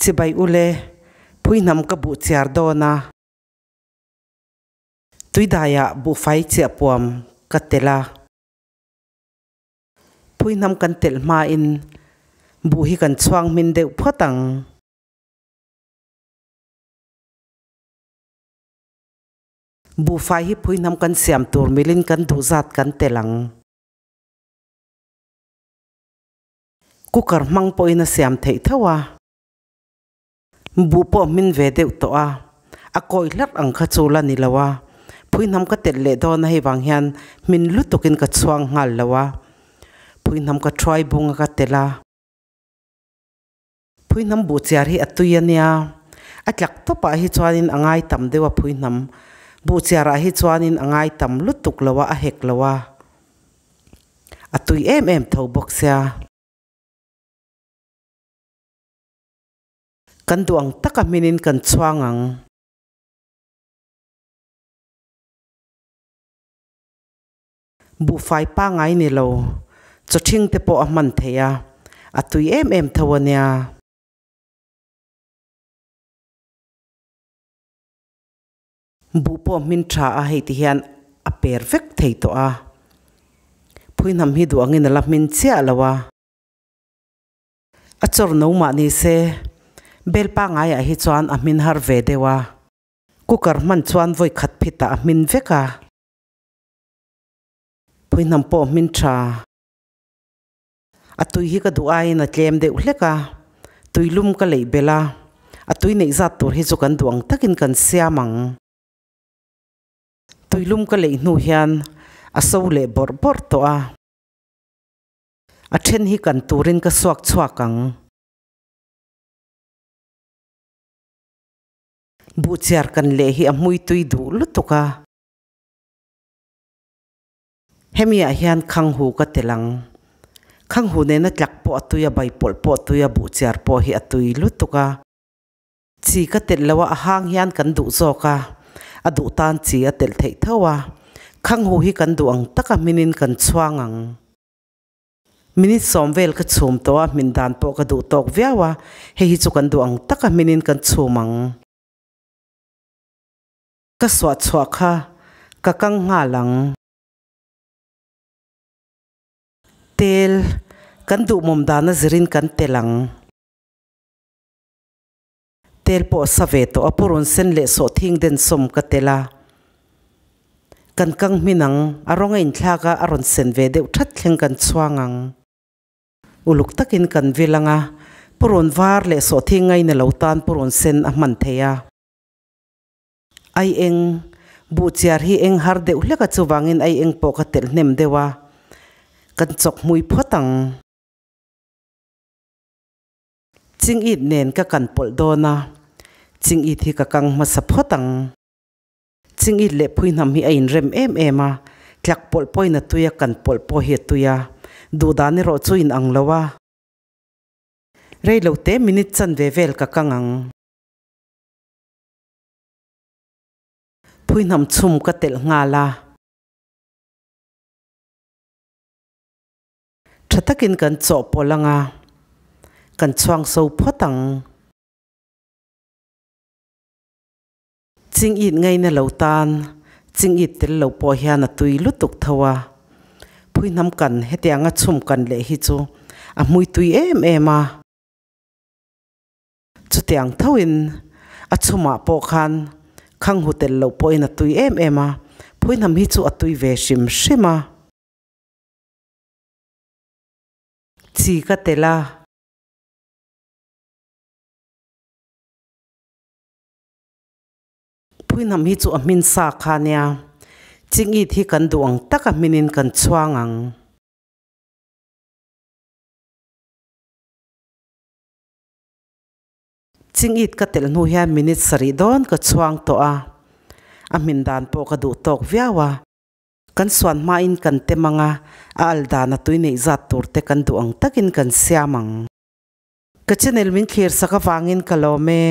Chibai ule, phuihnam ka buh chiar dawn a. Tuidaiah buhfai chiah puam ka telh a. Phuihnam kan telh hmain buh hi kan chhuang hmin deuh phawt ang. Buhfai hi phuihnam kan siam tur milin kan duh zat kan telh ang. Cooker hmang pawhin a siam theih tho a. Buh pawh hmin ve deuh tawh a, a kawi hlarh ang kha chu la ni lo a. Phuihnam ka telh leh dawn a hei vang hian hmin lutukin ka chhuang nghal lo a. Phuihnam ka thuai bung a ka telh a. Phuihnam buh chiar hi a tui a nia. A tlak tawpah hi chuanin a ngai tam deuh a phuihnam buh chiarah hi chuanin a ngai tam lutuk lo a, a hek lo a. A tui em em tho bawk sia. Kan duh ang taka hminin kan chhuang ang. Buhfai pangai ni lo, chaw ṭhing te pawh a hman theih a, a tui em em tho a nia. Buh pawh hmin tha a hei ti hian a per vek thei tawh a, phuihnam hi duh angin a la hmin chiah lo a. A chawr no mah ni se, bel pangaiah hi chuan a hmin har ve deuh a, cooker hman chuan vawi khat phitah a hmin vek a. Phuihnam pawh hmin tha. A tui hi ka duh aiin a tlem deuh hlek a, tui lum ka leih belh a, a tui neih zat tur hi chu kan duh ang takin kan siam ang. Tui lum ka leih hnu hian a so leh bawrh bawrh tawh a, a then hi kan turin ka suak chhuak ang. Buhchiar kan leh hi a hmui tui duh lutuk a. Hemi ah hian Khanghu ka tel ang. Khanghu nena tlak pawh a tui a, baipawlh pawh a tui a, buhchiar pawh hi a tui lutuk a. Chi ka telh lo a, a hang hian kan duh zawk a, a duh tan chi a telh theih tho a. Khanghu hi kan duh ang taka hminin kan chhuang ang. Minute sawm vel ka chhum tawh a, hmin dan pawh ka duh tawk viau a, hei hi chu kan duh ang taka hminin kan chhum ang. Ka suah chhuah kha ka kang nghal ang. Tel, kan duhmawm dana zirin kan tel ang. Tel pawh sa ve tawh a, purun sen leh sawhthing den sawm ka tel a. Kan kang hmin ang, a rawng a inthlak a, a rawn sen ve deuh that thleng kan chhuang ang. Uluk takin kan vil ang a, purun var leh sawhthing ngaina lo tan purun sen a hman thei a. Ai eng, buhchiar hi eng har deuh hlek a chuvangin ai eng pawh ka telh hnem deuh a, kan chawk hmui phawt ang. Chingit nen ka kan pawlh dawn a, chingit hi ka kang hmasa phawt ang. Chingit leh phuihnam hi a inrem em em a, tlak pawlh pawhin a tui a, kan pawlh pawh hi a tui a, duhdan erawh chu inang lo a. Reilote minute chanve vel ka kang ang. Phuihnam chhum ka telh nghal a. Tha takin kan chawhpawlh ang a, kan chhuang so phawt ang. Chingit ngaina lo tan chingit tel lo pawh hian a tui lutuk tho a. Phuihnam kan hetianga chhum kan leh hi chu a hmui tui em em a. Chutiang thoin a chhumah pawh khan khang hu tel loh pawhin a tui em em a, phuihnam hi chu a tui ve hrim hrim a. Chi ka tel a. Phuihnam hi chu a hmin sa kha nia, chingit hi kan duh ang taka hminin kan chhuang ang. Chingit ka telh hnu hian minute sarih dawn ka chhuang tawh a, a hmin dan pawh ka duh tawk viau a. Kan suan hmain kan tem ang a, a al dan a tui neih zat tur te kan duh ang takin kan siam ang. Ka channel min thlir sak avangin ka lawm e.